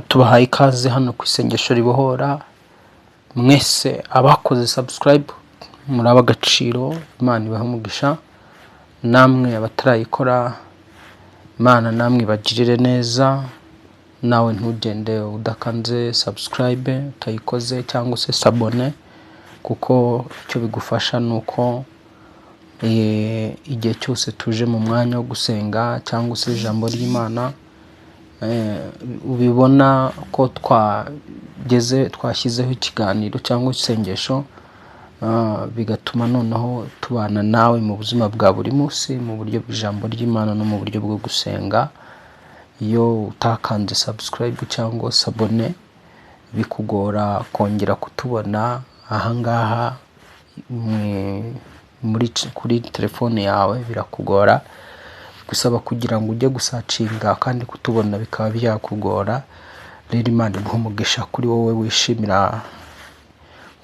Tubahaye ikaze hano ku Isengesho Ribohora. Mwese abakoze subscribe, muri ab'agaciro, Imana ibahe umugisha. Namwe abatarayikora, Imana namwe ibagirire neza. Nawe ntugende udakanze subscribe, utayikoze cyangwa se s'abonner, kuko icyo bigufasha ni uko igihe cyose tuje mu mwanya wo gusenga cyangwa se ijambo ry'Imana, ubibona ko twageze, twashyizeho ikiganiro cyangwa isengesho, bigatuma noneho tubana nawe mu buzima bwa buri munsi, mu buryo bw'ijambo ry'Imana no mu buryo bwo gusenga. Iyo utakanze subscribe cyangwa s'abonner, bikugora kongera kutubona ahangaha muri kuri telefone yawe, birakugora gusaba kugira ngo ujye gusearchinga, kandi kutubona bikaba byakugora. Rero Imana iguhe umugisha kuri wowe wishimira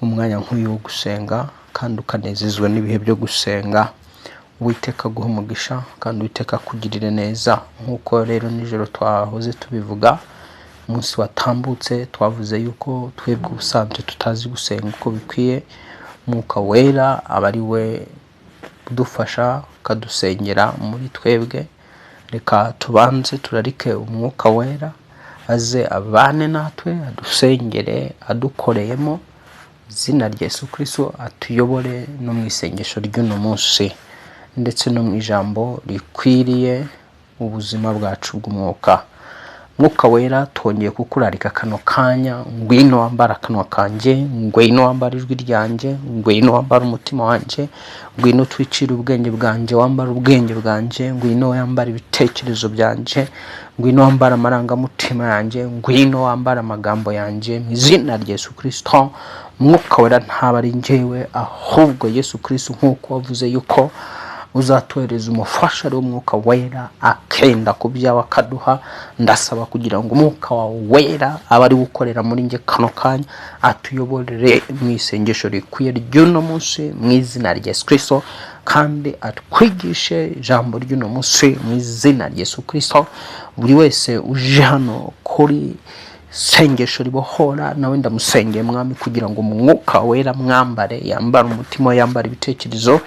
umwanya nk'uyu wo gusenga kandi ukanezezwa n'ibihe byo gusenga. Uwiteka aguhe umugisha kandi Uwiteka akugirire neza. Nk'uko rero nijoro twahoze tubivuga, umunsi watambutse twavuze yuko twebwe ubusanzwe tutazi gusenga uko bikwiye. Umwuka Wera aba ari we udufasha, akadusengera muri twebwe. Reka tubanze turarike Umwuka Wera aze abane natwe, adusengere adukoreyemo, izina rya Yesu Kristo, atuyobore no mu isengesho ry'uno munsi ndetse no mu ijambo rikwiriye ubuzima bwacu bw'umwuka. Mwuka Wera, twongeye kukurarika kano kanya. Ngwino wambara akanwa kanjye, ngwino wambara ijwi ryanjye, ngwino wambara umutima wanjye, ngwino utwikire ubwenge bwanjye, wambara ubwenge bwanjye, ngwino wambara ibitekerezo byanjye, ngwino wambara amarangamutima yanjye, ngwino wambara amagambo yanjye, mu izina rya Yesu Kirisito. Mwuka Wera, ntaba ari njyewe, ahubwo Yesu Kirisito, nk'uko wavuze yuko uzatohereza umufasha, ari wo Mwuka Wera, akenda ku byawe akaduha, ndasaba kugira ngo Umwuka wawe Wera abe ari gukorera muri njye kano kanya, atuyoborere mu isengesho rikwiye ry'uno munsi, mu izina rya Yesu Kirisito, kandi atwigishe ijambo ry'uno munsi, mu izina rya Yesu Kirisito. Buri wese uje hano kuri Sengesho Ribohora, nawe ndamusengeye, Mwami, kugira ngo Umwuka Wera mwambare, yambare umutima, yambare ibitekerezo,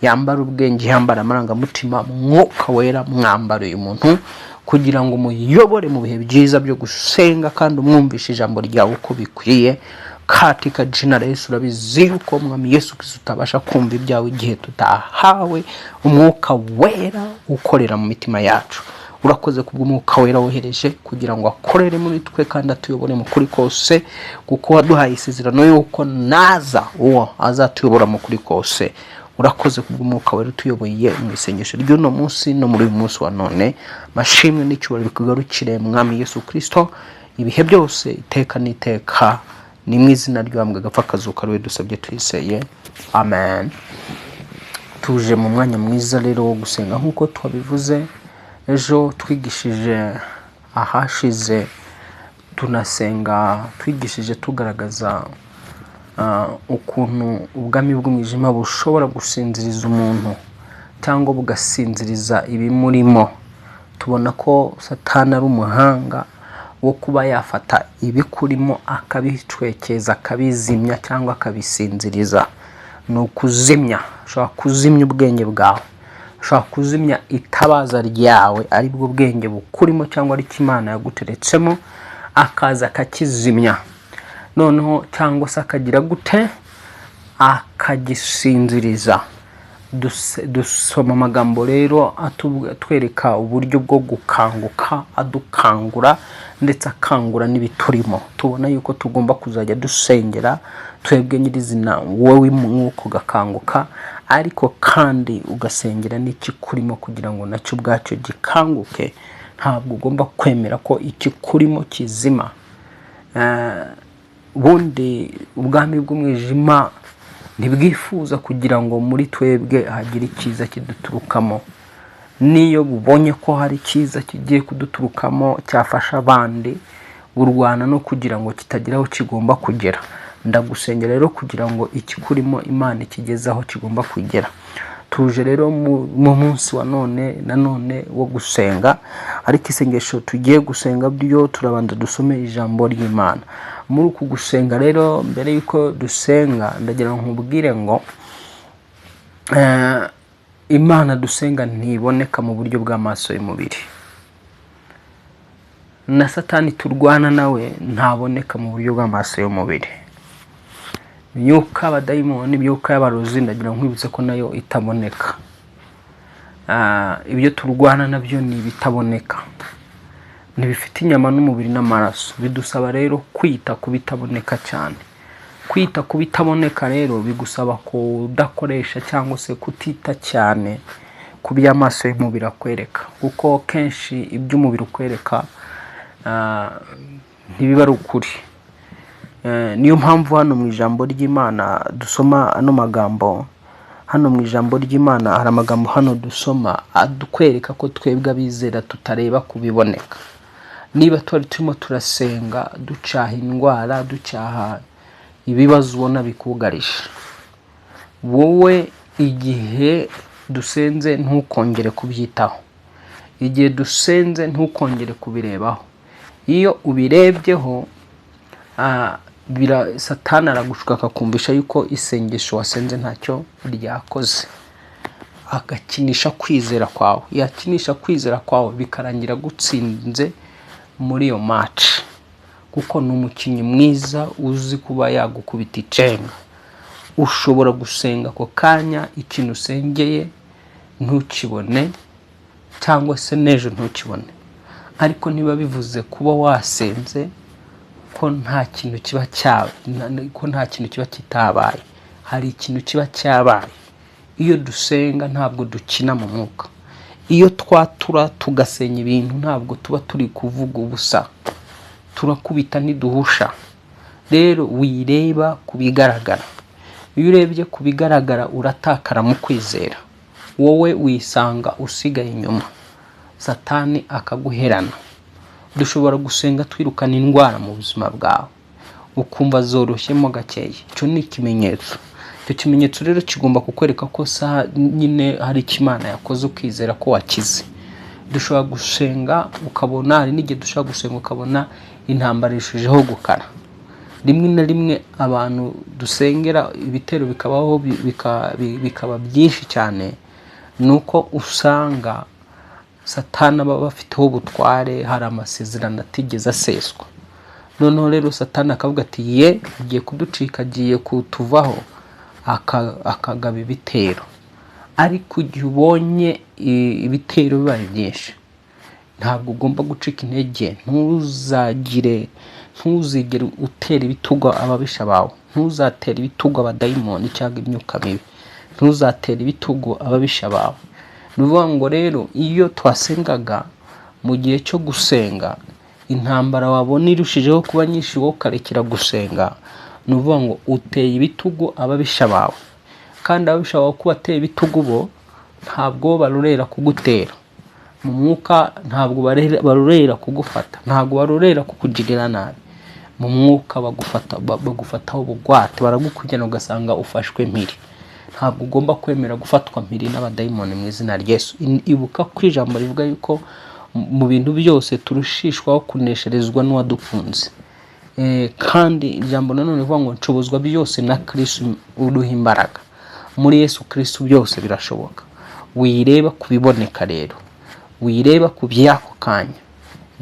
yambare ubwenge, yambare amarangamutima. Mwuka Wera, mwambare uyu muntu kugira ngo umuyobore mu bihe byiza byo gusenga, kandi umwumvishe ijambo ryawe uko bikwiye, katika jina la Yesu. Urabizi yuko, Mwami Yesu Kristo, utabasha kumva ibyawe igihe tutahawe Umwuka Wera ukorera mu mitima yacu. Urakoze kubw'Umwuka Wera wohereje kugira ngo akorere muri twe kandi atuyobore mu kuri kose, kuko waduhaye isezerano yuko naza uwo azatuyobora mu kuri kose. Urakoze kubw'Umwuka Wera utuyoboye mu isengesho ry'uno munsi no muri uyu munsi wa none. Mashimwe n'icyubahiro bikugarukire, Mwami Yesu Kirisito, ibihe byose, iteka n'iteka. Ni mu izina ry'uwambwe agapfa akazuka ariwe dusabye tuyiseye, amen. Tuje mu mwanya mwiza rero wo gusenga. Nk'uko twabivuze ejo, twigishije ahashize, tunasenga, twigishije tugaragaza ukuntu ubwami bw'umwijima bushobora gusinziriza umuntu cyangwa bugasinziriza ibimurimo. Tubona ko Satani ari umuhanga wo kuba yafata ibikurimo akabicwekeza, akabizimya cyangwa akabisinziriza. Ni ukuzimya. Ashobora kuzimya ubwenge bwawe, ashobora kuzimya itabaza ryawe, aribwo bwenge bukurimo cyangwa aricyo Imana yaguteretsemo, akaza akakizimya noneho, cyangwa se akagira gute? Akagisinziriza. Dusoma amagambo rero atwereka uburyo bwo gukanguka, adukangura ndetse akangura n'ibiturimo. Tubona yuko tugomba kuzajya dusengera twebwe nyirizina, wowe mwuka ugakanguka, ariko kandi ugasengera n'ikikurimo kugira ngo nacyo ubwacyo gikanguke. Ntabwo ugomba kwemera ko ikikurimo kizima. Ubundi ubwami bw'umwijima ntibwifuza kugira ngo muri twebwe hagire icyiza kiduturukamo. N'iyo bubonye ko hari icyiza kigiye kuduturukamo cyafasha abandi, burwana no kugira ngo kitagira aho kigomba kugera. Ndagusengera rero kugira ngo ikikurimo Imana ikigeze aho kigomba kugera. Tuje rero mu munsi wa none nanone wo gusenga, ariko isengesho tugiye gusenga byo turabanza dusome ijambo ry'Imana. Muri uku gusenga rero, mbere y'uko dusenga, ndagira ngo nkubwire ngo Imana dusenga ntiboneka mu buryo bw'amaso y'umubiri, na Satani turwana nawe ntaboneka mu buryo bw'amaso y'umubiri. Imyuka y'abadayimoni, imyuka y'abarozi, ndagira ngo nkwibutse ko nayo itaboneka. Ibyo turwana nabyo ni ibitaboneka, ntibifite inyama n'umubiri n'amaraso. Bidusaba rero kwita ku bitaboneka cyane. Kwita ku bitaboneka rero bigusaba kudakoresha cyangwa se kutita cyane ku by'amaso y'umubiri akwereka, kuko kenshi iby'umubiri ukwereka ntibiba ari ukuri. Niyo mpamvu hano mu ijambo ry'Imana dusoma ano magambo. Hano mu ijambo ry'Imana hari amagambo hano dusoma adukwereka ko twebwe abizera tutareba ku biboneka. Niba twari turimo turasenga, ducyaha indwara, ducyaha ibibazo ubona bikugarije wowe, igihe dusenze ntukongere kubyitaho, igihe dusenze ntukongere kubirebaho. Iyo ubirebyeho, Satani aragushuka, akakumvisha yuko isengesho wasenze ntacyo ryakoze, agakinisha kwizera kwawe. Yakinisha kwizera kwawe, bikarangira gutsinze muri iyo match, kuko ni umukinnyi mwiza uzi kuba yagukubita icenga. Ushobora gusenga, ako kanya ikintu usengeye ntukibone, cyangwa se n'ejo ntukibone, ariko niba bivuze kuba wasenze ko nta kintu kiba cya ko nta kintu kiba kitabaye. Hari ikintu kiba cyabaye. Iyo dusenga ntabwo dukina mu mwuka. Iyo twatura tugasenya ibintu, ntabwo tuba turi kuvuga ubusa, turakubita ntiduhusha. Rero wireba ku bigaragara. Iyo urebye ku bigaragara uratakara mu kwizera, wowe wisanga usigaye inyuma, Satani akaguherana. Dushobora gusenga twirukana indwara mu buzima bwawe, ukumva zoroshyemo gakeya. Icyo ni ikimenyetso. Icyo kimenyetso rero kigomba kukwereka ko saha nyine hari icyo Imana yakoze, ukizera ko wakize. Dushobora gusenga ukabona, hari n'igihe dushobora gusenga ukabona intambara irushijeho gukara. Rimwe na rimwe abantu dusengera ibitero bikabaho, bikaba byinshi cyane, ni uko usanga Satani aba bafiteho ubutware, hari amasezerano atigeze aseswa. Noneho rero Satani akavuga ati: "Ye, agiye kuducika, agiye kutuvaho," akagaba ibitero. Ariko igihe ubonye ibitero bibaye byinshi, ntabwo ugomba gucika intege. Ntuzigere utera ibitugu ababisha bawe, ntuzatere ibitugu abadayimoni cyangwa imyuka mibi, ntuzatere ibitugu ababisha bawe. Ni ukuvuga ngo rero iyo twasengaga, mu gihe cyo gusenga, intambara wabona irushijeho kuba nyinshi, wowe ukarekera gusenga, ni ukuvuga ngo uteye ibitugu ababisha bawe. Kandi ababisha bawe ko bateye ibitugu, bo ntabwo barorera kugutera mu mwuka, ntabwo barorera kugufata, ntabwo barorera kukugirira nabi mu mwuka. Bagufataho bugwate, baragukurikirana ugasanga ufashwe mpiri. Ntabwo ugomba kwemera gufatwa mpiri n'abadayimoni mu izina rya Yesu. Ibuka ko ijambo rivuga yuko mu bintu byose turushishwaho kunesherezwa n'uwadukunze. Kandi ijambo nanone rivuga ngo nshobozwa byose na Kristo uduha imbaraga. Muri Yesu Kristo byose birashoboka. Wireba ku biboneka rero, wireba ku by'ako kanya,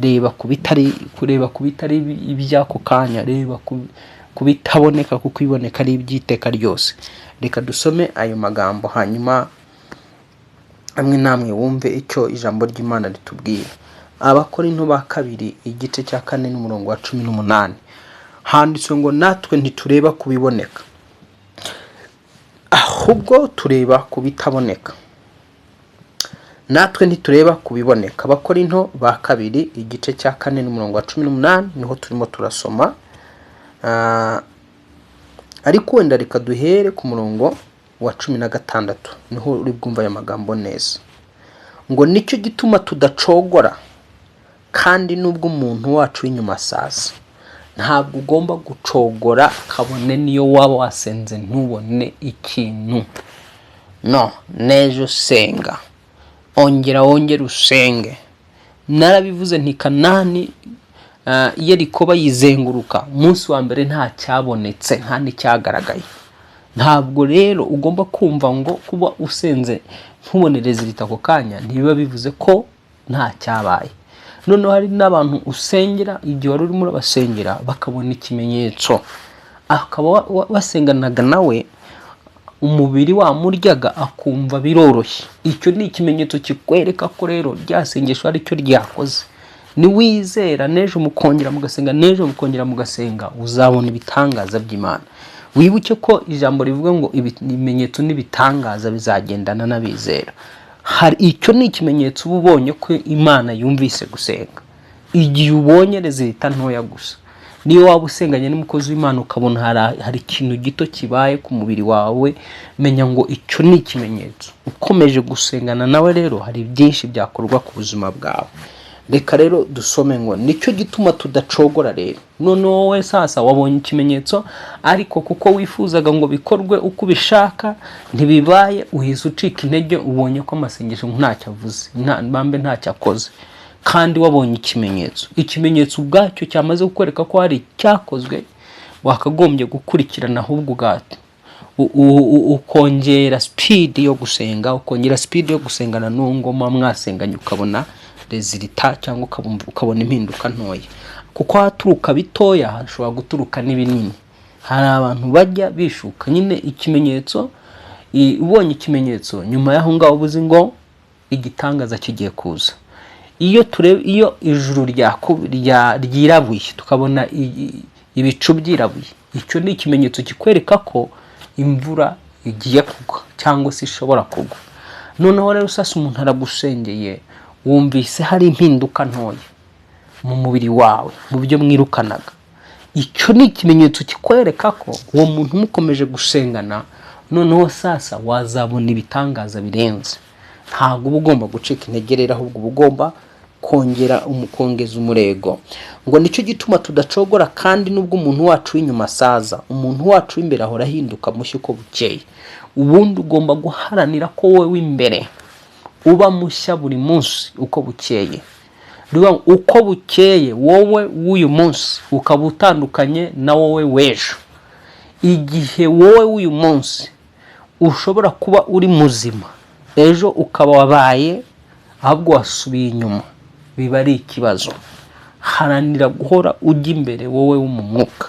reba ku bitari, kureba ku bitari iby'ako kanya, reba ku bitaboneka, kuko ibiboneka ari iby'iteka ryose. Reka dusome ayo magambo, hanyuma hamwe namwe wumve icyo ijambo ry'Imana ritubwira. Abakorinto ba kabiri, igice cya 4 n'umurongo wa 18, handitswe ngo: "Natwe ntitureba ku biboneka, ahubwo tureba ku bitaboneka." Natwe ntitureba ku biboneka. Abakorinto ba kabiri, igice cya 4 n'umurongo wa 18, niho turimo turasoma. Ariko wenda reka duhere ku murongo wa 16, niho uri bwumva aya magambo neza, ngo: "Nicyo gituma tudacogora, kandi nubwo umuntu wacu w'inyuma asaza." Ntabwo ugomba gucogora, kabone niyo waba wasenze ntubone ikintu. No, n'ejo senga, ongera wongere usenge. Narabivuze nti Kanani, Yeriko bayizenguruka umunsi wa mbere nta cyabonetse, nta n'icyagaragaye. Ntabwo rero ugomba kumva ngo kuba usenze ntubone résultat ako kanya ntibiba bivuze ko nta cyabaye. Noneho hari n'abantu usengera, igihe wari urimo urabasengera bakabona ikimenyetso, akaba wasenganaga nawe umubiri wamuryaga akumva biroroshye. Icyo ni ikimenyetso kikwereka ko rero rya sengesho ari cyo ryakoze. Niwizera, n'ejo mukongera mugasenga, n'ejo mukongera mugasenga, uzabona ibitangaza by'Imana. Wibuke ko ijambo rivuga ngo ibimenyetso n'ibitangaza bizagendana n'abizera. Hari icyo ni ikimenyetso uba ubonye ko Imana yumvise gusenga, igihe ubonye résultat ntoya gusa. Niyo waba usenganye n'umukozi w'Imana ukabona hari ikintu gito kibaye ku mubiri wawe, menya ngo icyo ni ikimenyetso. Ukomeje gusengana nawe rero hari byinshi byakorwa ku buzima bwawe. Reka rero dusome ngo nicyo gituma tudacogora. Rero noneho wowe sasa wabonye ikimenyetso, ariko kuko wifuzaga ngo bikorwe uko ubishaka ntibibaye, uhise ucika intege, ubonye ko amasengesho ntacyo avuze, nta bambe ntacyo akoze, kandi wabonye ikimenyetso. Ikimenyetso ubwacyo cyamaze kukwereka ko hari icyakozwe, wakagombye gukurikirana ahubwo ukongera speed yo gusenga, ukongera speed yo gusengana n'uwo ngoma mwasenganye, ukabona résultat cyangwa ukabona impinduka ntoya, kuko haturuka bitoya hashobora guturuka n'ibinini. Hari abantu bajya bishuka nyine ikimenyetso. Ubonye ikimenyetso, nyuma y'aho ngaho uba uzi ngo igitangaza kigiye kuza. Iyo tureba, iyo ijuru ryirabuye, tukabona ibicu byirabuye, icyo ni ikimenyetso kikwereka ko imvura igiye kugwa cyangwa se ishobora kugwa. Noneho rero sasa umuntu aragusengeye, wumvise hari impinduka ntoya mu mubiri wawe, mu byo mwirukanaga. Icyo ni ikimenyetso kikwereka ko uwo muntu mukomeje gusengana, noneho sasa wazabona ibitangaza birenze. Ntabwo uba ugomba gucika intege rero, ahubwo uba ugomba kongera kongeza umurego. Ngo nicyo gituma tudacogora, kandi nubwo umuntu wacu w'inyuma asaza, umuntu wacu w'imbere ahora ahinduka mushya uko bukeye. Ubundi ugomba guharanira ko wowe w'imbere uba mushya buri munsi uko bukeye. Ni ukuvuga ngo uko bukeye wowe w'uyu munsi ukaba utandukanye na wowe w'ejo. Igihe wowe w'uyu munsi ushobora kuba uri muzima, ejo ukaba wabaye ahubwo wasubiye inyuma, biba ari ikibazo. Haranira guhora ujya imbere wowe wo mu mwuka.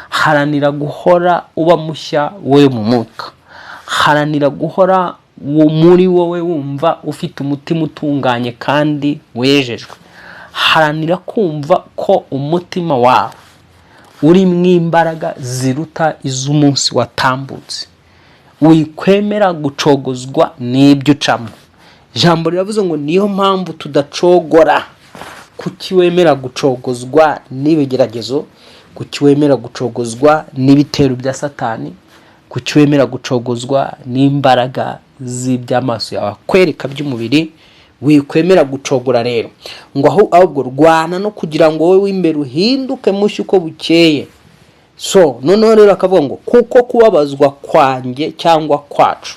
Haranira guhora uba mushya wowe mu mwuka. Haranira guhora muri wowe wumva ufite umutima utunganye kandi wejejwe. Haranira kumva ko umutima wawe urimo imbaraga ziruta iz'umunsi watambutse. Wikwemera gucogozwa n'ibyo ucamo. Ijambo riravuze ngo niyo mpamvu tudacogora. Kuki wemera gucogozwa n'ibigeragezo? Kuki wemera gucogozwa n'ibitero bya Satani? Kuki wemera gucogozwa n'imbaraga z'iby'amaso yawe akwereka by'umubiri? Wikwemera gucogora rero, ngo aho ahubwo rwana no kugira ngo wowe w'imbere uhinduke mushya uko bukeye. So noneho rero akavuga ngo kuko kubabazwa kwanjye cyangwa kwacu,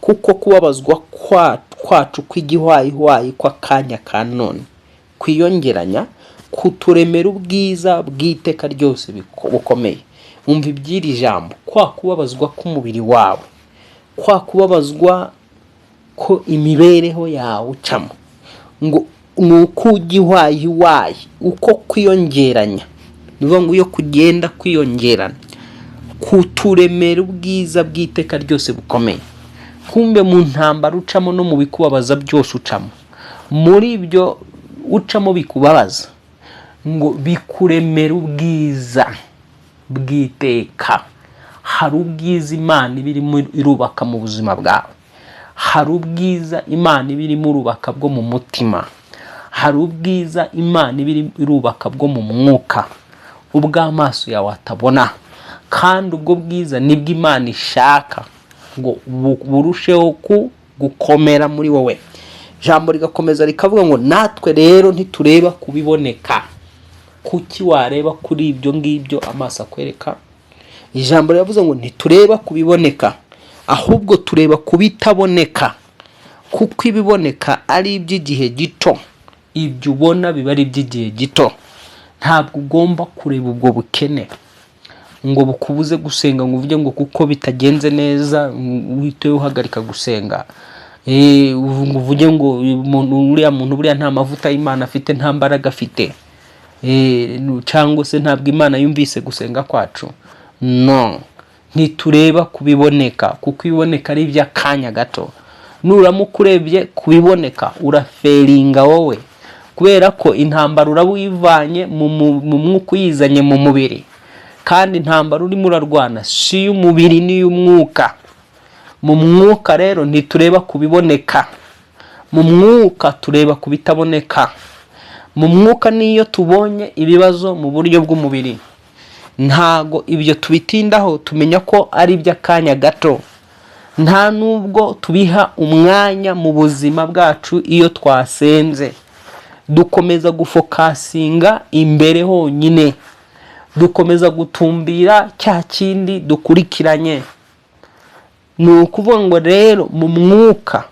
kuko kubabazwa kwacu kw'igihwayihwayi kw'akanya ka none kwiyongeranya kuturemera ubwiza bw'iteka ryose bukomeye. Umva iby'iri jambo: kwa kubabazwa k'umubiri wawe, kwa kubabazwa ko imibereho yawe ucamo, ngo ni uko ugihwayiwayi uko kwiyongeranya, ni ukuvuga ngo iyo kugenda kwiyongerana kuturemera ubwiza bw'iteka ryose bukomeye. Kumbe mu ntambara ucamo no mu bikubabaza byose ucamo, muri ibyo ucamo bikubabaza, ngo bikuremera ubwiza bw'iteka. Hari ubwiza Imana iba irimo irubaka mu buzima bwawe. Hari ubwiza Imana iba irimo irubaka bwo mu mutima. Hari ubwiza Imana iba irimo irubaka bwo mu mwuka, ubw'amaso yawe atabona, kandi ubwo bwiza nibwo Imana ishaka ngo burusheho gukomera muri wowe. Ijambo rigakomeza rikavuga ngo natwe rero ntitureba kubiboneka. Kuki wareba kuri ibyo ngibyo amaso akwereka? Ijambo riravuze ngo ntitureba kubiboneka, Ahubwo tureba ku bitaboneka, kuko ibiboneka ari iby'igihe gito. Ibyo ubona biba ari iby'igihe gito. Ntabwo ugomba kureba ubwo bukene ngo bukubuze gusenga, ngo uvuge ngo kuko bitagenze neza uhite uhagarika gusenga, ngo uvuge ngo uriya muntu buriya nta mavuta y'Imana afite, nta mbaraga afite, cyangwa se ntabwo Imana yumvise gusenga kwacu. No ntitureba kubiboneka, kuko ibiboneka ari iby'akanya gato. Nuramuka urebye kubiboneka, urafailinga wowe, kubera ko intambara uraba uyivanye mu mwuka uyizanye mu mubiri, kandi intambara urimo urarwana si iy'umubiri, ni iy'umwuka. Mu mwuka rero ntitureba ku biboneka, mu mwuka tureba ku bitaboneka. Mu mwuka niyo tubonye ibibazo mu buryo bw'umubiri, ntago ibyo tubitindaho, tumenya ko ari iby'akanya gato. Nta nubwo tubiha umwanya mu buzima bwacu. Iyo twasenze, dukomeza gufocusinga imbere honyine, dukomeza gutumbira cya kindi dukurikiranye. Ni ukuvuga ngo rero mu mwuka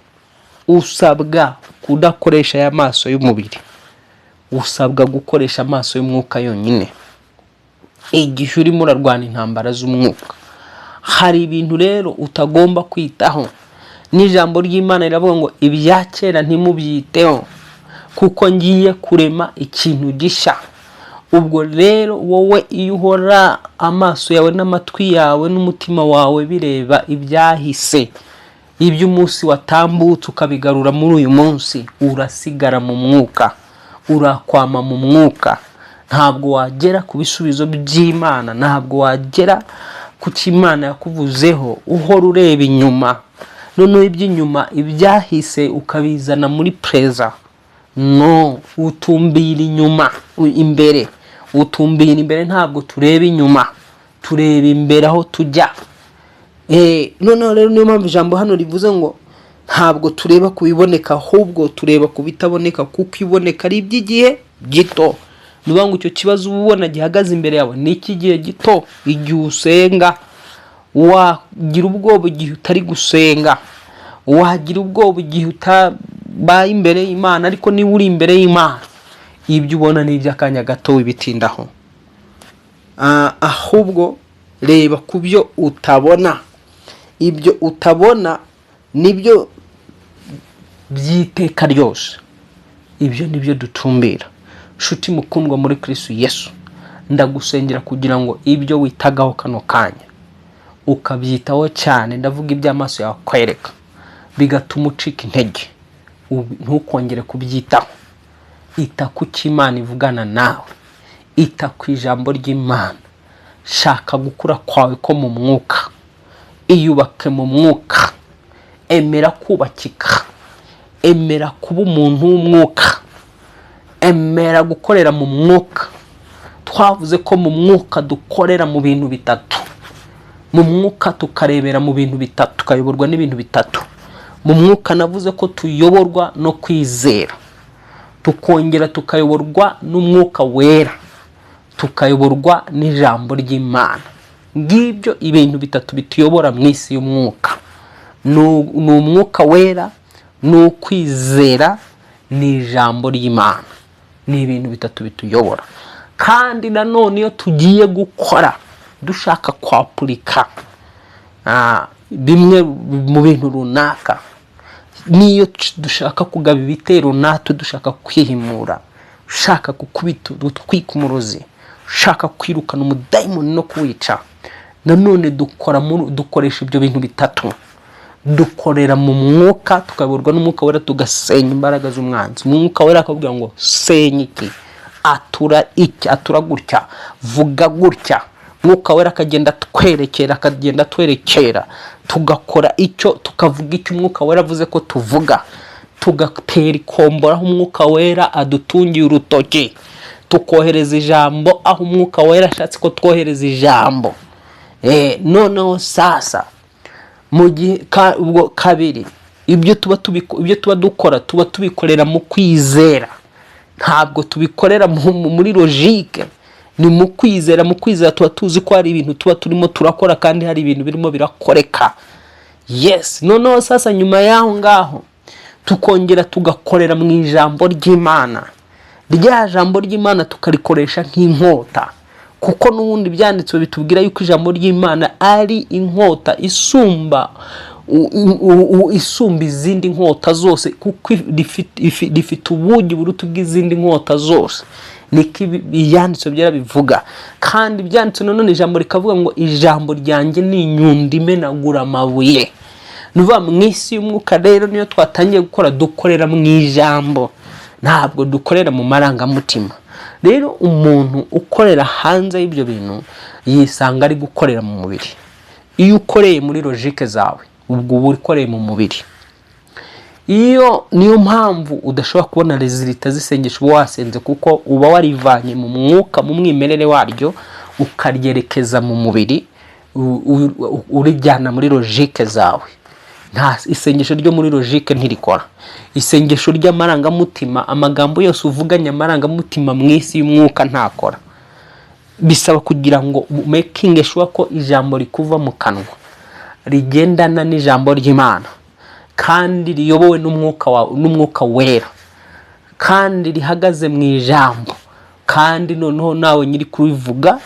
usabwa kudakoresha aya maso y'umubiri, usabwa gukoresha amaso y'umwuka yonyine igihe urimo urarwana intambara z'umwuka. Hari ibintu rero utagomba kwitaho, n'ijambo ry'Imana riravuga ngo: "Ibya kera ntimubyiteho, kuko ngiye kurema ikintu gishya." Ubwo rero wowe iyo uhora amaso yawe n'amatwi yawe n'umutima wawe bireba ibyahise, iby'umunsi watambutse, ukabigarura muri uyu munsi, urasigara mu mwuka, urakwama mu mwuka. Ntabwo wagera ku bisubizo by'Imana, ntabwo wagera ku cyo Imana yakuvuzeho uhora ureba inyuma, noneho iby'inyuma, ibyahise, ukabizana muri present. No utumbira inyuma, imbere, utumbira imbere. Ntabwo tureba inyuma, tureba imbere aho tujya. Noneho rero niyo mpamvu ijambo hano rivuze ngo ntabwo tureba ku biboneka, ahubwo tureba ku bitaboneka, kuko iboneka ari iby'igihe gito. Ni ukuvuga ngo icyo kibazo uba ubona gihagaze imbere yawe ni icy'igihe gito. Igihe usenga wagira ubwoba, igihe utari gusenga wagira ubwoba, igihe utabaye imbere y'Imana, ariko niba uri imbere y'Imana, ibyo ubona ni iby'akanya gato, wibitindaho. Ahubwo reba ku byo utabona. Ibyo utabona nibyo by'iteka ryose, ibyo nibyo dutumbira. Nshuti mukundwa muri Kristo Yesu, ndagusengera kugira ngo ibyo witagaho kano kanya ukabyitaho cyane, ndavuga iby'amaso yawe akwereka, bigatuma ucika intege, ntukongere kubyitaho. Ita ku cyo Imana ivugana nawe, ita ku ijambo ry'Imana, shaka gukura kwawe ko mu mwuka, iyubake mu mwuka, emera kubakika, emera kuba umuntu w'umwuka, emera gukorera mu mwuka. Twavuze ko mu mwuka dukorera mu bintu bitatu, mu mwuka tukarebera mu bintu bitatu, tukayoborwa n'ibintu bitatu. Mu mwuka navuze ko tuyoborwa no kwizera, tukongera tukayoborwa n'Umwuka Wera, tukayoborwa n'ijambo ry'Imana. Ngibyo ibintu bitatu bituyobora mu isi y'umwuka: ni Umwuka Wera, ni ukwizera, ni ijambo ry'Imana. Ni ibintu bitatu bituyobora. Kandi nanone iyo tugiye gukora, dushaka kwapurika bimwe mu bintu runaka, n'iyo dushaka kugaba ibitero natwe, dushaka kwihimura, ushaka gukubita, gutwika umurozi, ushaka kwirukana umudayimoni no kuwica, nanone dukora dukoresha ibyo bintu bitatu. Dukorera mu mwuka, tukayoborwa n'Umwuka Wera, tugasenya imbaraga z'umwanzi. Umwuka Wera akabwira ngo: "Senya iki, atura iki, atura gutya, vuga gutya." Mwuka Wera akagenda atwerekera, akagenda atwerekera, tugakora icyo, tukavuga icyo Umwuka Wera avuze ko tuvuga, tugatera ikombora aho Umwuka Wera adutungiye urutoki, tukohereza ijambo aho Umwuka Wera ashatse ko twohereza ijambo. Noneho sasa mu gihe ubwo kabiri, ibyo tuba dukora tuba tubikorera mu kwizera, ntabwo tubikorera muri logique, ni mu kwizera. Mu kwizera tuba tuzi ko hari ibintu tuba turimo turakora kandi hari ibintu birimo birakoreka. Yes. Noneho sasa nyuma y'aho ngaho tukongera tugakorera mu ijambo ry'Imana, rya jambo ry'Imana tukarikoresha nk'inkota, kuko n'ubundi byanditswe bitubwira yuko ijambo ry'Imana ari inkota isumba izindi nkota zose, kuko rifite ubugi buruta ubw'izindi nkota zose. Niko ibyanditswe byera bivuga. Kandi ibyanditswe nanone, ijambo rikavuga ngo: "Ijambo ryanjye ni inyundo imenagura amabuye." Ni ukuvuga mu isi y'umwuka rero, niyo twatangiye gukora, dukorera mu ijambo, ntabwo dukorera mu marangamutima. Rero umuntu ukorera hanze y'ibyo bintu yisanga ari gukorera mu mubiri. Iyo ukoreye muri logique zawe, ubwo uba ukoreye mu mubiri. Iyo niyo mpamvu udashobora kubona résultat z'isengesho uba wasenze, kuko uba warivanye mu mwuka, mu mwimerere waryo, ukaryerekeza mu mubiri, urijyana muri logique zawe. Nta isengesho ryo muri logique ntirikora. Isengesho ry'amarangamutima, amagambo yose uvuganye amarangamutima, mu isi y'umwuka ntakora. Bisaba kugira ngo making sure ko ijambo rikuva mu kanwa rigendana n'ijambo ry'Imana, kandi riyobowe n'umwuka wawe, n'umwuka wera, kandi rihagaze mu ijambo, kandi noneho nawe nyiri kurivuga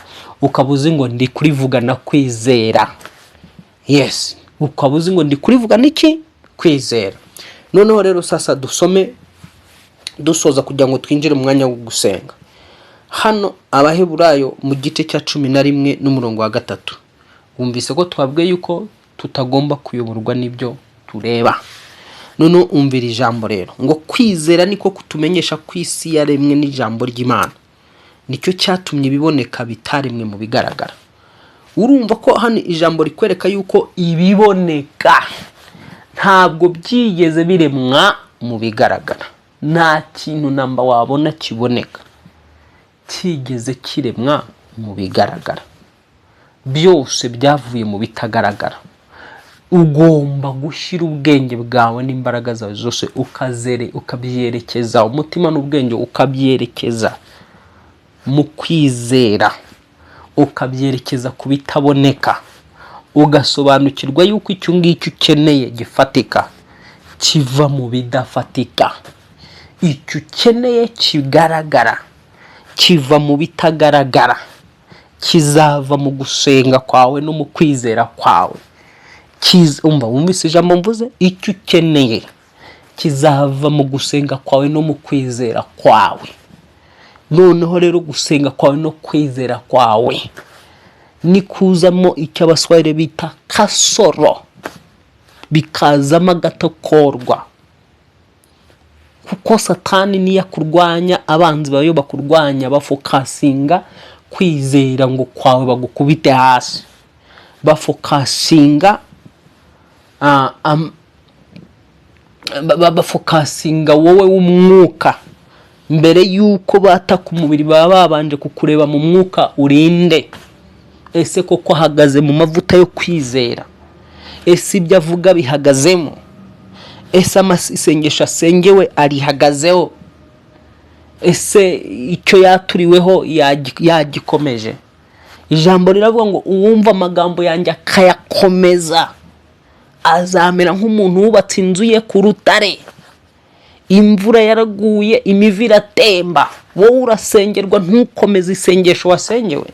ukaba uzi ngo ndi kurivuga na kwizera. Yes, ukaba uzi ngo ndi kurivuga n'iki? Kwizera. Noneho rero sasa dusome dusoza kugira ngo twinjire mu mwanya wo gusenga. Hano Abaheburayo mu gice cya 11 n'umurongo wa 3. Wumvise ko twabwiye yuko tutagomba kuyoborwa n'ibyo tureba. Noneho umvira ijambo rero ngo: "Kwizera niko kutumenyesha ko isi yaremwe n'ijambo ry'Imana, nicyo cyatumye ibiboneka bitaremwe mu bigaragara." Urumva ko hano ijambo rikwereka yuko ibiboneka ntabwo byigeze biremwa mu bigaragara. Nta kintu namba wabona kiboneka cyigeze kiremwa mu bigaragara. Byose byavuye mu bitagaragara. Ugomba gushyira ubwenge bwawe n'imbaraga zawe zose, ukazere ukabyerekeza, umutima n'ubwenge ukabyerekeza mu kwizera, ukabyerekeza ku bitaboneka, ugasobanukirwa yuko icyo ngicyo ukeneye gifatika kiva mu bidafatika. Icyo ukeneye kigaragara kiva mu bitagaragara, kizava mu gusenga kwawe no mu kwizera kwawe. Umva, wumvise ijambo mvuze? Icyo ukeneye kizava mu gusenga kwawe no mu kwizera kwawe. Noneho rero gusenga kwawe no kwizera kwawe nikuzamo icyo Abaswahili bita kasoro, bikazamo agatokorwa, kuko Satani niyo akurwanya, abanzi bawe iyo bakurwanya bafocusinga kwizera ngo kwawe bagukubite hasi, bafocusinga bafocusinga wowe w'umwuka. Mbere y'uko bataka umubiri, baba babanje kukureba mu mwuka: urinde? Ese koko ahagaze mu mavuta yo kwizera? Ese ibyo avuga bihagazemo? Ese amasengesho asengewe arihagazeho? Ese icyo yaturiweho yagikomeje? Ijambo riravuga ngo: "Uwumva amagambo yanjye akayakomeza azamera nk'umuntu wubatse inzu ye ku rutare. Imvura yaraguye, imivu iratemba." Wowe urasengerwa, ntukomeze isengesho wasengewe.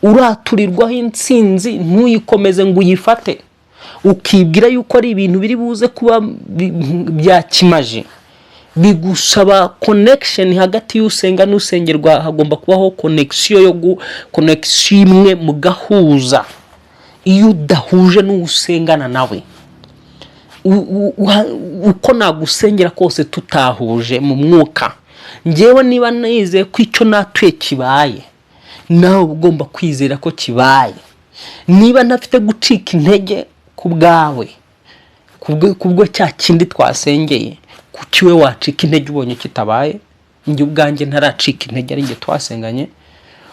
Uraturirwaho intsinzi, ntuyikomeze ngo uyifate, ukibwira yuko ari ibintu biri buze kuba bya kimaji. Bigusaba connection hagati y'usenga n'usengerwa. Hagomba kubaho connection yo connection imwe mugahuza. Iyo udahuje n'uwo usengana nawe, uko nagusengera kose tutahuje mu mwuka, ngewe niba nizeye ko icyo natuye kibaye, nawe uba ugomba kwizera ko kibaye. Niba ntafite gucika intege ku bwawe, kubwo cya kindi twasengeye, kuki we wacika intege ubonye kitabaye, njye ubwanjye ntaracika intege ari njye twasenganye?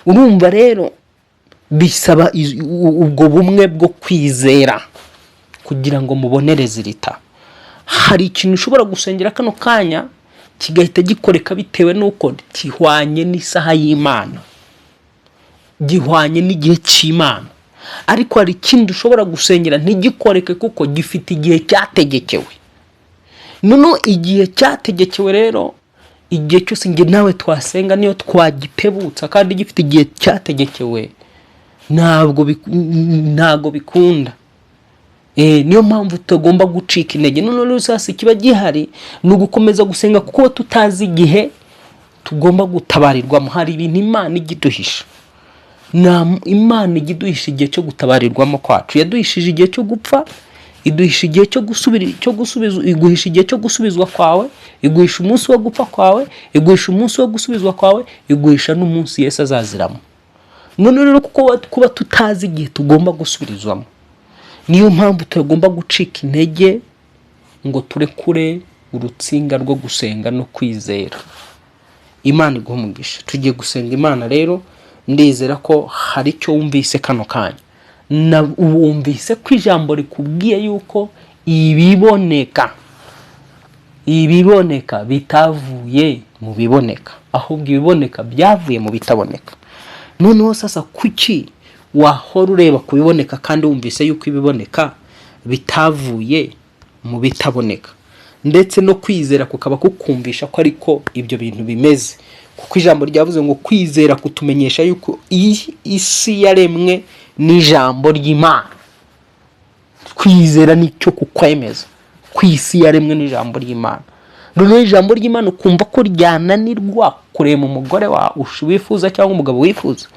Urumva rero bisaba ubwo bumwe bwo kwizera kugira ngo mubone résultat. Hari ikintu ushobora gusengera kano kanya kigahita gikoreka, bitewe n'uko gihwanye n'isaha y'Imana, gihwanye n'igihe cy'Imana. Ariko hari ikindi ushobora gusengera ntigikoreke kuko gifite igihe cyategekewe. Noneho igihe cyategekewe rero, igihe cyose njye nawe twasenga, niyo twagitebutsa kandi gifite igihe cyategekewe, ntabwo bikunda. Niyo mpamvu tutagomba gucika intege. Noneho rero sasa ikiba gihari ni ugukomeza gusenga, kuko tutazi igihe tugomba gutabarirwamo. Hari ibintu Imana ijya iduhisha. Imana ijya iduhisha igihe cyo gutabarirwamo kwacu. Yaduhishije igihe cyo gupfa, iduhisha igihe cyo gusubira, cyo gusubiza, iguhisha igihe cyo gusubizwa kwawe, iguhisha umunsi wo gupfa kwawe, iguhisha umunsi wo gusubizwa kwawe, iguhisha n'umunsi Yesu azaziramo. None rero kuko kuba tutazi igihe tugomba gusubirizwamo, niyo mpamvu tutagomba gucika intege ngo turekure urutsinga rwo gusenga no kwizera. Imana iguha umugisha. Tugiye gusenga Imana rero. Ndizera ko hari icyo wumvise kano kanya. Na wumvise ko ijambo rikubwiye yuko ibiboneka bitavuye mu biboneka, ahubwo ibiboneka byavuye mu bitaboneka. Noneho sasa, kuki wahora ureba ku biboneka kandi wumvise yuko ibiboneka bitavuye mu bitaboneka, ndetse no kwizera kukaba kukumvisha ko ariko ibyo bintu bimeze? Kuko ijambo ryavuze ngo kwizera kutumenyesha yuko iyi isi yaremwe n'ijambo ry'Imana. Kwizera nicyo kukwemeza ko isi yaremwe n'ijambo ry'Imana. Noneho ijambo ry'Imana ukumva ko ryananirwa kurema umugore wawe wifuza cyangwa umugabo wifuza,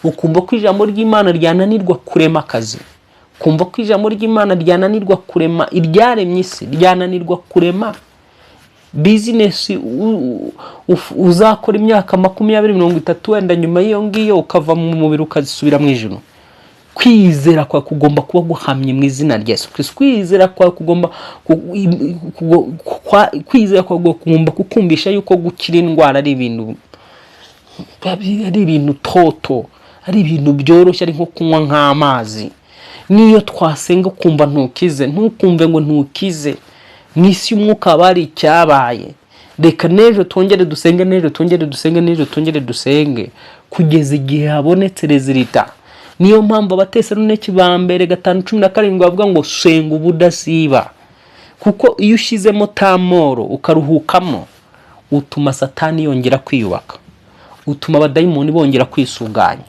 ukumva ko ijambo ry'Imana ryananirwa kurema akazi, ukumva ko ijambo ry'Imana ryananirwa kurema, iryaremye isi ryananirwa kurema business uzakora imyaka 20, 30, wenda nyuma y'iyo ngiyo ukava mu mubiri ukazisubira mu ijuru. Kwizera kwawe kugomba kuba guhamye mu izina rya Yesu Kristo. Kwizera kwawe kugomba kukumvisha yuko gukira indwara ari ibintu toto, ari ibintu byoroshye, ari nko kunywa nk'amazi. Niyo twasenga ukumva ntukize, ntukumve ngo ntukize. Mu isi y'umwuka haba hari icyabaye. Reka n'ejo twongere dusenge, n'ejo twongere dusenge, n'ejo twongere dusenge, kugeza igihe habonetse résultat. Niyo mpamvu Abatesaloniki ba mbere 5:17 bavuga ngo senga ubudasiba, kuko iyo ushyizemo tamoro ukaruhukamo, utuma Satani yongera kwiyubaka, utuma abadayimoni bongera kwisuganya,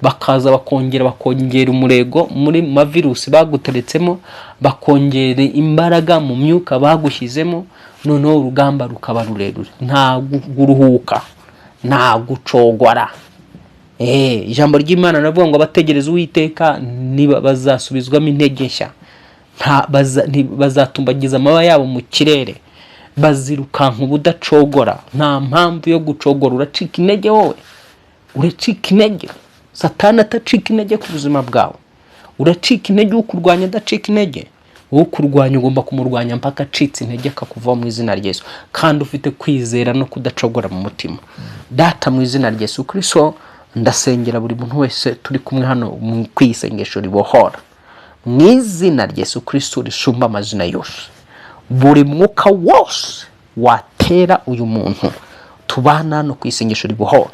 bakaza bakongera bakongera umurego muri mavirusi baguteretsemo, bakongera imbaraga mu myuka bagushyizemo, noneho urugamba rukaba rurerure. Nta guruhuka, nta gucogora. Ijambo ry'Imana ravuga ngo abategereza Uwiteka niba bazasubizwamo intege nshya. Bazatumbagiza amababa yabo mu kirere, bazirukanka ubudacogora. Nta mpamvu yo gucogora. Uracika intege wowe? Uracika intege Satani atacika intege ku buzima bwawe? Uracika intege ukurwanya adacika intege? Ukurwanya ugomba kumurwanya mpaka acitse intege, akakuvaho mu izina rya Yesu, kandi ufite kwizera no kudacogora mu mutima. Data, mu izina rya Yesu Kristo, ndasengera buri muntu wese turi kumwe hano mu kwisengesho ribohora, mu izina rya Yesu Kristo risumba amazina yose. Buri mwuka wose watera uyu muntu tubana hano ku isengesho ribohora,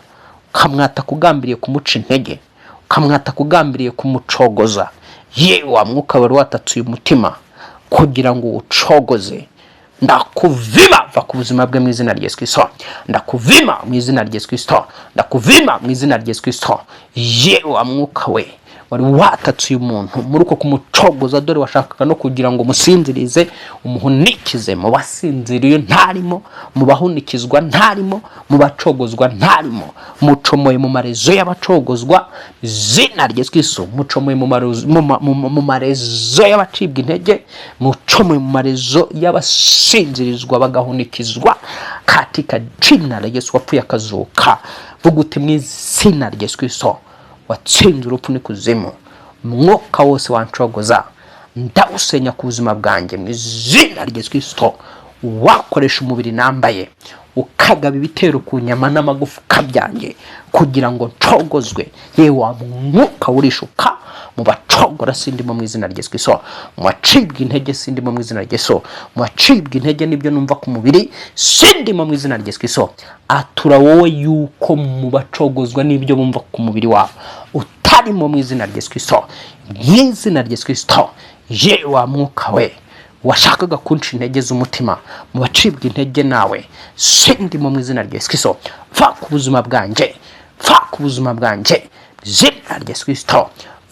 ukamwata kugambiriye kumuca intege, ukamwata kugambiriye kumucogoza, ye wa mwuka wari watatse uyu mutima kugira ngo uwucogoze, ndakuvima, va ku buzima bwe mu izina rya Yesu Kristo. Ndakuvima mu izina rya Yesu Kristo. Ndakuvima mu izina rya Yesu Kristo. Ye wa mwuka we wari watatse uyu muntu muri uko kumucogoza, dore washakaga no kugira ngo umusinzirize, umuhunikize. Mu basinziriye ntarimo, mu bahunikizwa ntarimo, mu bacogozwa ntarimo. Mucomoye mu marezo y'abacogozwa, izina rya Yesu Kristo. Mucomoye mu marezo y'abacibwa intege, mucomoye mu marezo y'abasinzirizwa bagahunikizwa, katika jina la Yesu wapfuye akazuka. Vuga uti: mu izina rya Yesu Kristo watsinze urupfu n'ikuzimu, umwuka wose wancogoza ndawusenya ku buzima bwanjye mu izina rya Yesu Kristo. Wakoresha umubiri nambaye ukagaba ibitero ku nyama n'amagufwa byanjye kugira ngo ncogozwe, yewe wa mwuka urishuka, mu bacogora sindimo mu izina rya Yesu Kristo. Mu bacibwa intege sindimo mu izina rya Yesu. Mu bacibwa intege n'ibyo numva ku mubiri sindimo mu izina rya Yesu Kristo. Atura wowe yuko mu bacogozwa n'ibyo bumva ku mubiri wabo utarimo. Ntarimo mu izina rya Yesu Kristo, mu izina rya Yesu Kristo. Ye wa mwuka we washakaga kunca intege z'umutima, mu bacibwa intege nawe sindimo mu izina rya Yesu Kristo. Va ku buzima bwanjye, va ku buzima bwanjye, izina rya Yesu Kristo.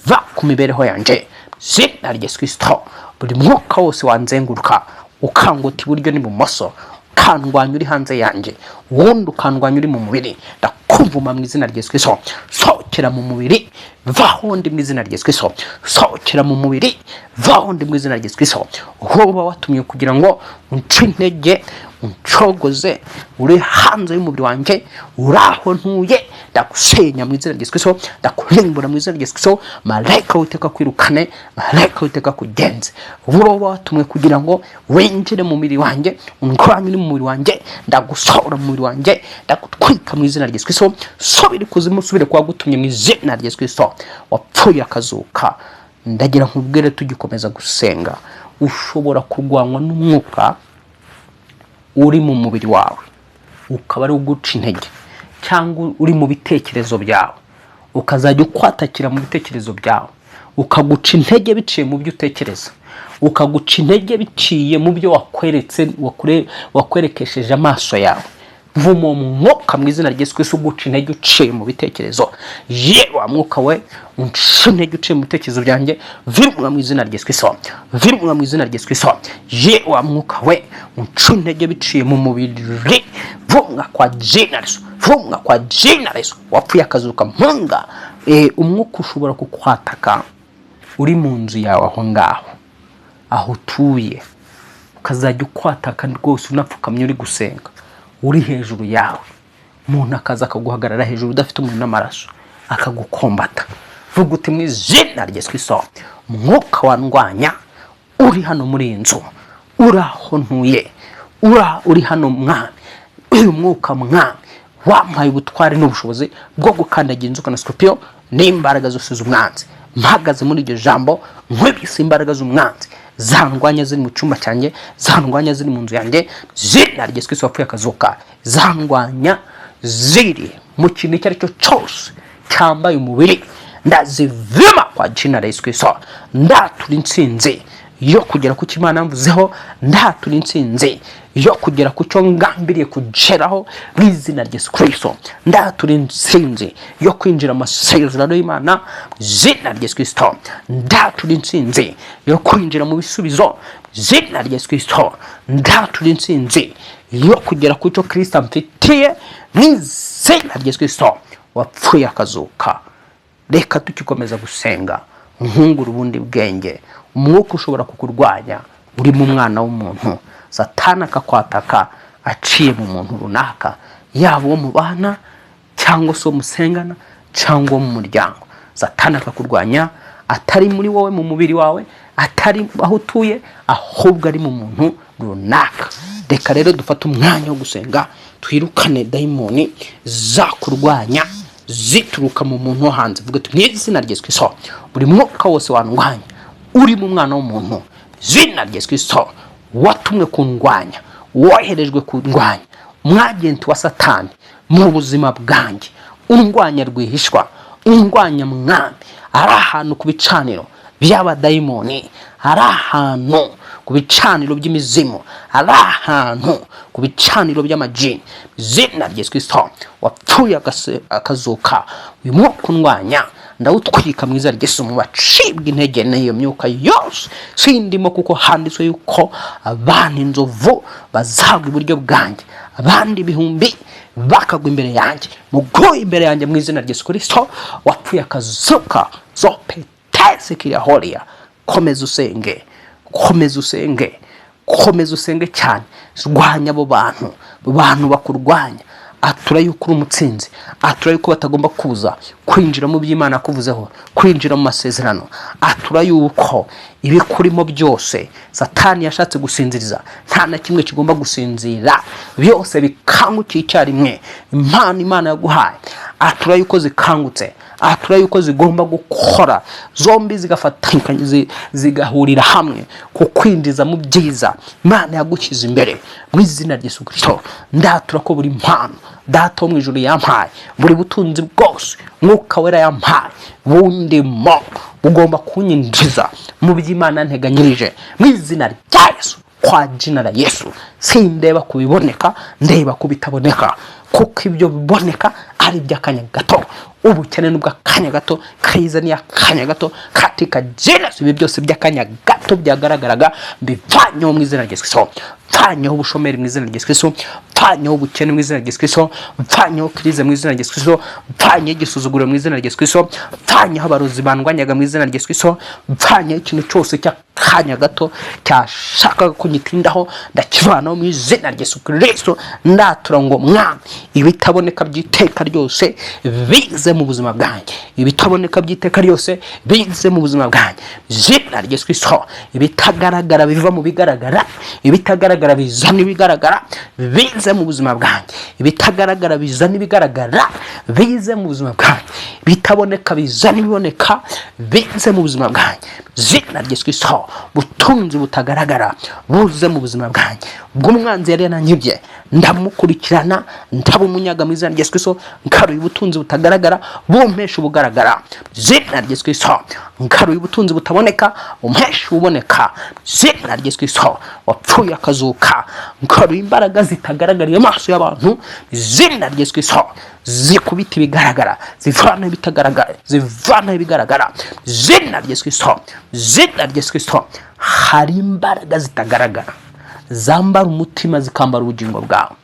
Va ku mibereho yanjye, izina rya Yesu Kristo. Buri mwuka wose wanzenguruka, ukanguta iburyo n'ibumoso, ukandwanya uri hanze yanjye, uwundi ukandwanya uri mu mubiri, ndakuvuma mu izina rya Yesu Kristo. Sohokera mu mubiri, vaho ndi mu izina rya Yesu Kristo. Sohokera mu mubiri, vaho ndi mu izina rya Yesu Kristo. Uba watumye kugira ngo unce intege, uncogoze, uri hanze y'umubiri wanjye, uri aho ntuye, ndagusenya mu izina rya Yesu Kristo, ndakurimbura mu izina rya Yesu Kristo. Malayika w'Uwiteka akwirukane, malayika w'Uwiteka akugenze. Uba watumwe kugira ngo winjire mu mubiri wanjye, undwanye uri mu mubiri wanjye, ndagusohora mu mubiri wanjye, ndagutwika mu izina rya Yesu Kristo. Subira ikuzimu, usubire kwa gutumye mu izina rya Yesu Kristo wapfuye akazuka. Ndagira nkubwire, tugikomeza gusenga, ushobora kurwanywa n'umwuka uri mu mubiri wawe ukaba ari uguca intege, cyangwa uri mu bitekerezo byawe ukazajya ukwatakira mu bitekerezo byawe, ukaguca intege biciye mu byo utekereza, ukaguca intege biciye mu byo wakweretse, wakwerekesheje amaso yawe. Vuma uwo mwuka mu izina rya Yesu Kristo uguca intege uciye mu bitekerezo. Ye wa mwuka we unca intege uciye mu bitekerezo byanjye, virwa mu izina rya Yesu Kristo, virwa mu izina rya Yesu Kristo. Ye wa mwuka we unca intege biciye mu mubiri, vumwa kwa jina Yesu, vumwa kwa jina Yesu wapfuye akazuka. Mpunga umwuka ushobora kukwataka uri mu nzu yawe, aho ngaho aho utuye, ukazajya ukwataka rwose unapfukamye uri gusenga, uri hejuru yawe, umuntu akaza akaguhagarara hejuru udafite umuntu n'amaraso, akagukombata. Vuga uti: "Mu izina rya Yesu Kristo, umwuka wandwanya uri hano muri iyi nzu, uri aho ntuye, uri hano, mwami, uyu mwuka, mwami, wampaye ubutware n'ubushobozi bwo gukandagira inzoka na sikorupiyo n'imbaraga zose z'umwanzi. Mpagaze muri iryo jambo, nkwibise imbaraga z'umwanzi zandwanya ziri mu cyumba cyanjye, zandwanya ziri mu nzu yanjye, zina rya Yesu Kristo wapfuye akazuka, zandwanya ziri mu kintu icyo ari cyo cyose cyambaye umubiri, ndazivima kwa jina la Yesu Kristo. Ndatura intsinzi yo kugera ku cyo Imana yamvuzeho, ndatura intsinzi yo kugera ku cyo ngambiriye kugeraho mu izina rya Yesu Kristo. Ndatura intsinzi yo kwinjira mu masezerano y'Imana mu izina rya Yesu Kristo. Ndatura intsinzi yo kwinjira mu bisubizo mu izina rya Yesu Kristo. Ndatura intsinzi yo kugera ku cyo Kristo amfitiye mu izina rya Yesu Kristo wapfuye akazuka. Reka tugikomeza gusenga, nkungura ubundi bwenge. Umwuka ushobora kukurwanya uri mu mwana w'umuntu, Satani akakwataka aciye mu muntu runaka, yaba uwo mubana cyangwa se uwo musengana cyangwa uwo mu muryango. Satani akakurwanya atari muri wowe mu mubiri wawe, atari aho utuye, ahubwo ari mu muntu runaka. Reka rero dufate umwanya wo gusenga, twirukane dayimoni zakurwanya zituruka mu muntu wo hanze. Vuga uti: "Mu izina rya Yesu Kristo, buri mwuka wose wandwanya uri mu mwana w'umuntu, izina rya Yesu Kristo, watumwe kundwanya, woherejwe kundwanya, umwagenti wa Satani mu buzima bwanjye, undwanya rwihishwa, undwanya, mwami, ari ahantu ku bicaniro by'abadayimoni, ari ahantu ku bicaniro by'imizimu, ari ahantu ku bicaniro by'amajini, izina rya Yesu Kristo wapfuye akazuka, uyu mwuka undwanya ndawutwika mu izina rya Yesu. Mu bacibwa intege n'iyo myuka yose sindimo, kuko handitswe yuko abana inzovu bazagwa iburyo bwanjye, abandi ibihumbi bakagwa imbere yanjye. Muguye imbere yanjye mu izina rya Yesu Kristo wapfuye akazuka. Zopetese kiriya. Komeza usenge, komeza usenge, komeza usenge cyane. Rwanya abo bantu, abo bantu bakurwanya. Atura yuko uri umutsinzi, atura yuko batagomba kuza kwinjira mu by'Imana kuvuzeho, kwinjira mu masezerano. Atura yuko ibikurimo byose Satani yashatse gusinziriza, nta na kimwe kigomba gusinzira, byose bikangukiye icyarimwe. Impano Imana yaguhaye, Atura yuko zikangutse, atura yuko zigomba gukora zombi, zigafatanya, zigahurira hamwe ku kwinjiza mu byiza Imana yagushyize imbere. Mu izina rya Yesu Kirisito, ndatura ko buri mpano Data wo mu ijuru yampaye, buri butunzi bwose Mwuka Wera yampaye bundimo, bugomba kunyinjiza mu by'Imana nteganyirije. Mu izina rya Yesu, kwa jina la Yesu, sindeba ku biboneka, ndeba ku bitaboneka, kuko ibyo biboneka ari iby'akanya gato. Ubukene ni ubw'akanya gato, crise ni akanya gato. Katika jina, ibi byose by'akanya gato byagaragaraga mbivanyeho mu izina rya Yesu Kristo. Mvanyeho ubushomeri mu izina rya Yesu Kristo, mvanyeho ubukene mu izina rya Yesu Kristo, mvanyeho crise mu izina rya Yesu Kristo, mvanyeho igisuzuguriro mu izina rya Yesu Kristo, mvanyeho abarozi bandwanyaga mu izina rya Yesu Kristo, mvanyeho ikintu cyose cy'akanya gato cyashakaga kunyitindaho, ndakivanaho mu izina rya Yesu Kristo. Ndatura ngo: "Mwami, ibitaboneka by'iteka ryose bize mu buzima bwanjye, ibitaboneka by'iteka ryose bize mu buzima bwanjye." Izina rya Yesu Kristo, ibitagaragara biva mu bigaragara, ibitagaragara bizana ibigaragara, bize mu buzima bwanjye. Ibitagaragara bizana ibigaragara, bize mu buzima bwanjye. Ibitaboneka bizana ibiboneka, bize mu buzima bwanjye. Izina rya Yesu Kristo, butunzi butagaragara buze mu buzima bwanjye bw'umwanzi yari yananyibye, ndamukurikirana, ndabumunyaga mu izina rya Yesu Kristo. Nkaruye ubutunzi butagaragara bumpesha ubugaragara. Izina rya Yesu Kristo, nkaruye ubutunzi butaboneka bumpesha ububoneka. Izina rya Yesu Kristo wapfuye akazuka, nkaruye imbaraga zitagaragariye amaso y'abantu. Izina rya Yesu Kristo, zikubita ibigaragara, zivana ibitagaragara, zivana ibigaragara. Izina rya Yesu Kristo, izina rya Yesu Kristo, hari imbaraga zitagaragara zambara umutima, zikambara ubugingo bwawe,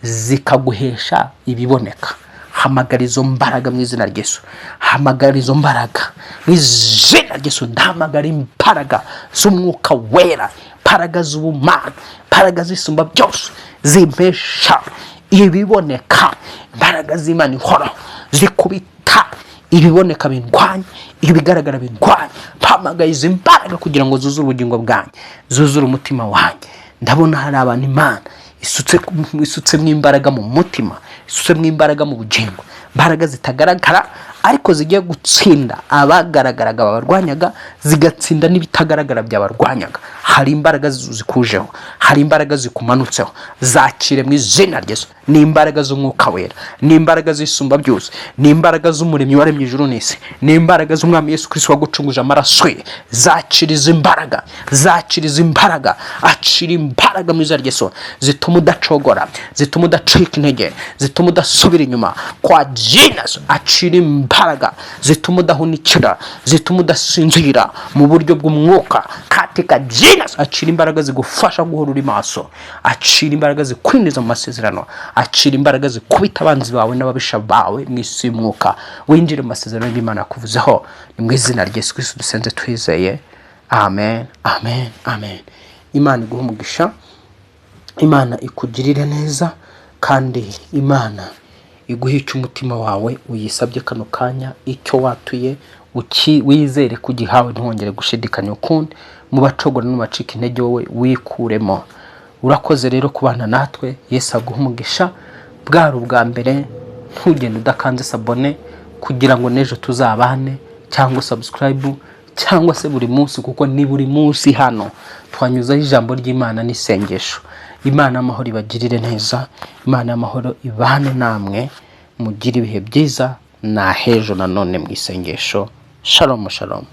zikaguhesha ibiboneka. Hamagara izo mbaraga mu izina rya Yesu, hamagara izo mbaraga mu izina rya Yesu. Ndahamagara imbaraga z'Umwuka Wera, imbaraga z'ubumana, imbaraga zisumba byose zimpesha ibiboneka, imbaraga z'Imana ihoraho zikubita ibiboneka bindwanya, ibigaragara bindwanya. Mpamagaye izi mbaraga kugira ngo zuzure ubugingo bwanjye, zuzure umutima wanjye. Ndabona hari abantu Imana isutsemo imbaraga mu mutima, isutsemo imbaraga mu bugingo, imbaraga zitagaragara ariko zigiye gutsinda abagaragaraga babarwanyaga, zigatsinda n'ibitagaragara byabarwanyaga. Hari imbaraga zikujeho, hari imbaraga zikumanutseho, zakire mu izina rya Yesu. Ni imbaraga z'Umwuka Wera, ni imbaraga zisumba byose, ni imbaraga z'Umuremyi waremye ijuru n'isi, ni imbaraga z'Umwami Yesu Kristo wagucunguje amaraso ye. Zakira izi mbaraga, zakira izi mbaraga, acira imbaraga mu izina rya Yesu zituma udacogora, zituma udacika intege, zituma udasubira inyuma. Kwa jina, acira imbaraga zituma udahunikira, zituma udasinzira mu buryo bw'umwuka. Katika jina, acira imbaraga zigufasha guhora uri maso, acira imbaraga zikwinjiza mu masezerano, acira imbaraga zikubita abanzi bawe n'ababisha bawe mu isi y'umwuka, winjire mu masezerano y'Imana yakuvuzeho. Ni mu izina rya Yesu Kristo dusenze twizeye, amen, amen, amen. Imana iguhe umugisha, Imana ikugirire neza, kandi Imana iguhe icyo umutima wawe uyisabye kano kanya. Icyo watuye wizere ko ugihawe, ntiwongere gushidikanya ukundi. Mu bacogora n'ubacika intege, wowe wikuremo. Urakoze rero kubana natwe, Yesu aguhe umugisha. Bwari ubwa mbere, ntugende udakanze s'abonner kugira ngo n'ejo tuzabane, cyangwa subscribe, cyangwa se buri munsi, kuko ni buri munsi hano twanyuzaho ijambo ry'Imana n'isengesho. Imana y'amahoro ibagirire neza, Imana y'amahoro ibane namwe, mugire ibihe byiza. Na hejo nanone mu isengesho. Shalom, shalom.